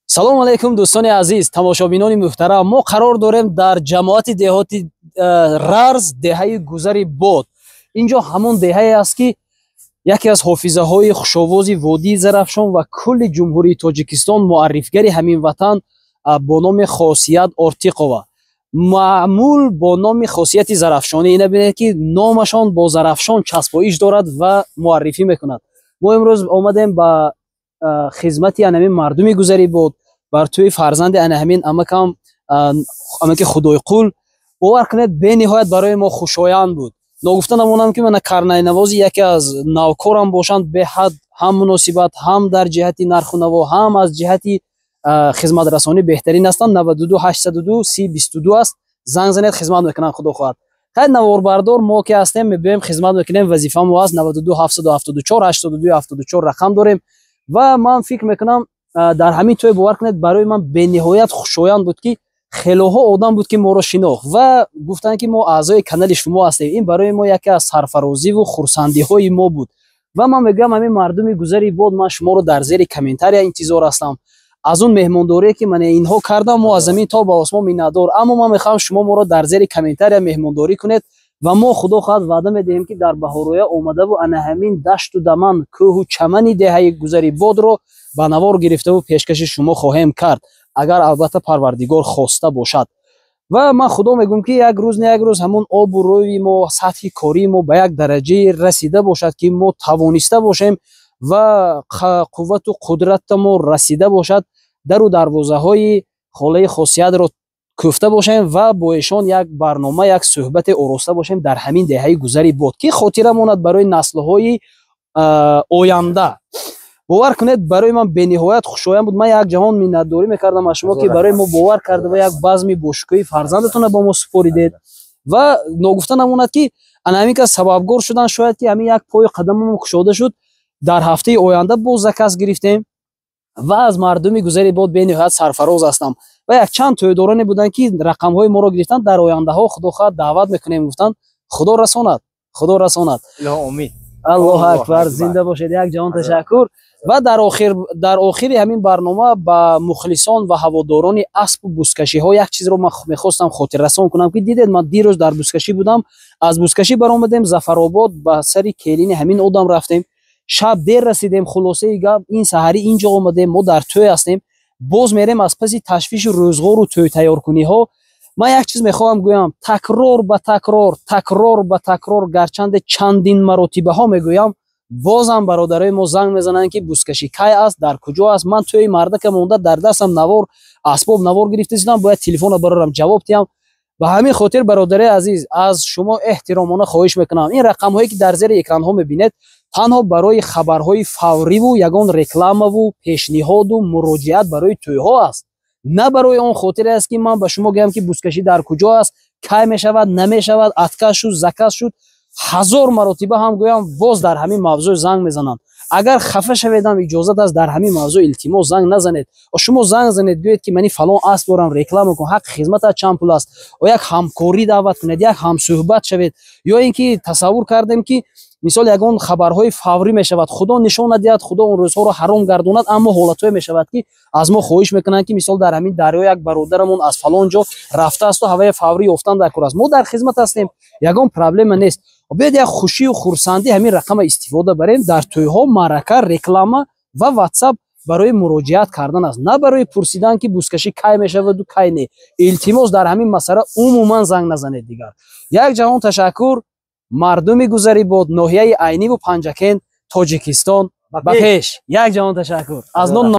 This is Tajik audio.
Салому алайкум, дӯстони азиз, тамошобинони муҳтарам. Мо қарор дорем дар ҷамоати деҳоти Рарз, деҳаи Гузари Бод. Инҷо ҳамон деҳае аст, ки яке аз ҳофизаҳои хушовози водии Зарафшон ва кулли Ҷумҳурии Тоҷикистон, муаррифгари ҳамин ватан бо номи Хосият Ортиқова, маъмул бо номи Хосияти Зарафшонӣ. Ина бинед, ки номашон бо Зарафшон часпоиш дорад ва муаррифӣ мекунад. Мо имрӯз омадем ба хизмати анамин мардуми Гузари Бод, бар тӯи фарзанди ана ҳамин амакам, амаки Худойқул. Бовар кунед, бениҳоят барои мо хушоянд буд. Ногуфта намонам, ки мана карнайнавози яке аз навкорам бошанд. Беҳад ҳам муносибат, ҳам дар ҷиҳати нарху наво, ҳам аз ҷиҳати хизматрасонӣ беҳтарин ҳастанд. 92 802 30 22 аст, занг занед, хизмат мекунанд, худо хоҳад. Хайр, наворбардор мо ки ҳастем, мебиёем, хизмат мекунем, вазифа мо аст. 92 774 82 74 рақам дорем. Ва ман фикр мекунам, дар ҳамин тӯй, бовар кунед, барои ман бениҳоят хушоянд буд, ки хелоҳо одам буд, ки моро шинохт ва гуфтанд, ки мо аъзои канали шумо ҳастем. Ин барои мо яке аз сарфарозиву хурсандиҳои мо буд. Ва ман мегӯям, ҳамин мардуми Гузари Бод, ман шуморо дар зери комментария интизор ҳастам. Аз он меҳмондорие, ки ман инҳо кардам, мо аз замин то ба осмон миннатдор. Аммо ман мехоҳам, шумо моро дар зери комментария меҳмондорӣ кунед ва мо, худо хоҳад, ваъда медиҳем, ки дар баҳороя омадаву ана ҳамин дашту даман, кӯҳу чамани деҳаи Гузари Бодро ба навор гирифтаву пешкаши шумо хоҳем кард, агар албатта Парвардигор хоста бошад. Ва ман худо мегӯм, ки як рӯз не як рӯз ҳамон обу рӯи мо, сатҳи кории мо ба як дараҷае расида бошад, ки мо тавониста бошем ва қуввату қудратамо расида бошад, дару дарвозаҳои холаи Хосиятро кӯфта бошем ва бо эшон як барнома, як суҳбате ороста бошем дар ҳамин деҳаи Гузари Бод, ки хотира монад барои наслҳои оянда. Бовар кунед, барои ман бениҳоят хушоянд буд. Ман як ҷаҳон миннатдорӣ мекардам аз шумо, ки барои мо бовар карда ва як базми бошукӯҳи фарзандатонро ба мо супоридед. Ва ногуфта намонад, ки ана ҳамин кас сабабгор шудан, шояд, ки ҳамин як пою қадамамо кушода шуд. Дар ҳафтаи оянда боз заказ гирифтем ва аз мардуми Гузари Бод бениҳоят сарфароз ҳастам. Ва якчанд тӯйдороне буданд, ки рақамҳои моро гирифтанд, дар ояндаҳо, худо хоҳад, даъват мекунем, гуфтанд. Худо расонад, худо расонад. Аллоҳу акбар, зинда бошед, як ҷаҳон ташаккур. Ва дар охири ҳамин барнома ба мухлисон ва ҳаводорони аспу бузкашиҳо як чизро ман мехостам хотиррасон кунам, ки дидед, ман дирӯз дар бузкашӣ будам. Аз бузкашӣ баромадем, Зафаробод ба сари келини ҳамин одам рафтем, шаб дер расидем. Хулосаи гап, ин саҳарӣ инҷо омадем, мо дар тӯй ҳастем, боз мерем аз паси ташвишу рӯзғору тӯйтайёркуниҳо. Ман як чиз мехоҳам гӯям, такрор ба такрор, такрор ба такрор, гарчанде чандин маротибаҳо мегӯям, бозам бародарои мо занг мезананд, ки бузкашӣ кай аст, дар куҷо аст. Ман тӯи мардака монда, дар дастам навор, асбоб, навор гирифта истодам, бояд телефонро барорам, ҷавоб диҳам. Ба ҳамин хотир, бародари азиз, аз шумо эҳтиромона хоҳиш мекунам: ин рақамҳое, ки дар зери экранҳо мебинед, танҳо барои хабарҳои фавриву ягон рекламаву пешниҳоду муроҷиат барои тӯйҳо аст, на барои он хотире аст, ки ман ба шумо гӯям, ки бузкашӣ дар куҷо аст, кай мешавад, намешавад, отказ шуд, заказ шуд. Ҳазор маротиба ҳам гӯям, боз дар ҳамин мавзӯъ занг мезананд. Агар хафа шаведам, иҷозат аст. Дар ҳамин мавзӯъ, илтимос, занг назанед. Шумо занг занед, гӯед, ки мани фалон асп дорам, реклама кун, ҳаққи хизматат чанд пул аст, о як ҳамкорӣ даъват кунед, як ҳамсӯҳбат шавед. Ё ин ки тасаввур кардем, ки мисол ягон хабарҳои фаврӣ мешавад, худо нишон надиҳад, худо он рӯзҳоро ҳаром гардонад, аммо ҳолатҳое мешавад, ки аз мо хоҳиш мекунанд, ки мисол дар ҳамин дарё як бародарамон аз фалон ҷо рафтаасту ҳаваи фаврӣ ёфтан дар кор аст. Мо дар хизмат ҳастем, ягон проблема нест. Биёед, як хушию хурсандӣ ҳамин рақама истифода барем. Дар тӯйҳо, маърака, реклама ва Ватсап барои муроҷиат кардан аст, на барои пурсидан, ки бузкашӣ кай мешаваду кай не. Илтимос, дар ҳамин масъала умуман занг назанед дигар. Як ҷаҳон ташаккур. Мардуми Гузари Бод, ноҳияи Айниву Панҷакент, Тоҷикистон ба пеш! Як ҷаҳон ташаккур аз ном.